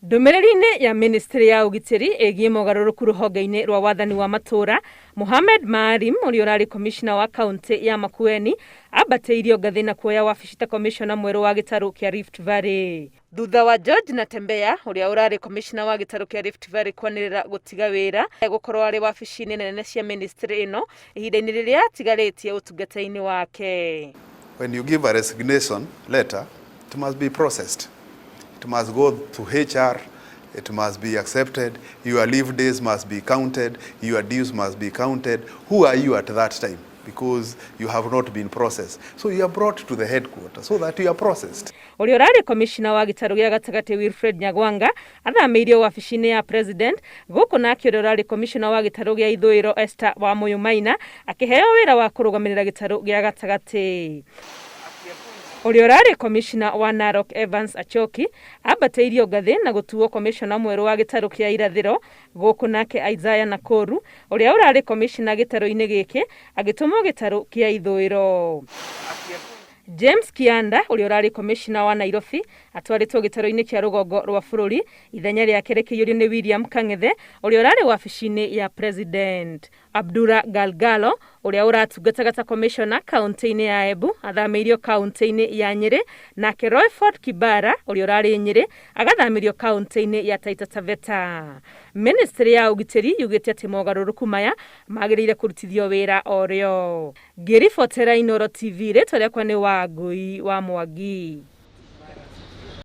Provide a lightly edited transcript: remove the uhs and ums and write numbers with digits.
Ndũmĩrĩri-inĩ ya ministry ya ũgitĩri ĩgiĩ mogarũrũku rũhonge-inĩ rwa wathani wa matũũra, Mohamed Maalim ũrĩa ũrarĩ komishona wa kaũntĩ ya Makueni ambatĩirio ngathĩ na kuoya wabici ta komishona mwerũ wa gĩtarũ kĩa Rift Valley. Thutha wa George Natembeya ũrĩa ũrarĩ komishona wa gĩtarũ kĩa Rift Valley kwanĩrĩra gũtiga wĩra, egũkorwo arĩ wabici-inĩ nene cia ministry ĩno ihinda-inĩ rĩrĩa atigarĩtie ũtungata-inĩ wake. When you give a resignation letter, it must be processed. It must go to HR, it must be accepted, your leave days must be counted, your dues must be counted. Who are you at that time? Because you have not been processed. So you are brought to the headquarters so that you are processed. Ũrĩa ũrarĩ komishona wa gĩtarũ gĩa gatagatĩ Wilfred Nyagwanga athamĩirio wabici-inĩ ya president gũkũ nake ũrĩa ũrarĩ komishona wa gĩtarũ gĩa ithũĩro Esther Wamũyũ Maina akĩheo wĩra wa kũrũgamĩrĩra gĩtarũ gĩa gatagatĩ. Ũrĩa ũrarĩ komishona wa Narok Evans Achoki ambatĩirio ngathĩ na gũtuo komishona mwerũ wa gĩtarũ kĩa irathĩro gũkũ nake Isaiah Nakoru ũrĩa ũrarĩ komishona gĩtarũ-inĩ gĩkĩ agĩtũmwo gĩtarũ kĩa ithũĩro. James Kianda ũrĩa ũrarĩ komishona wa Nairobi atwarĩtwo gĩtarũ-inĩ kĩa rũgongo rwa bũrũri ithenya rĩake rĩkĩiyũrio nĩ William Kang'ethe ũrĩa ũrarĩ wabici-inĩ ya president. Abdullah Galgalo ũrĩa ũratungataga ta komishona kaũntĩ-inĩ ya Embu athamĩirio kaũntĩ-inĩ ya Nyĩrĩ nake Royford Kibara ũrĩa ũrarĩ Nyĩrĩ agathamĩrio kaũntĩ-inĩ ya Taita Taveta. Ministry ya ũgitĩri yugĩte atĩ mogarũrũku maya magĩrĩire kũrutithio wĩra o rĩo. Ngĩribotera Inooro TV rĩtwa rĩakwa nĩ Wangũi wa Mwangi.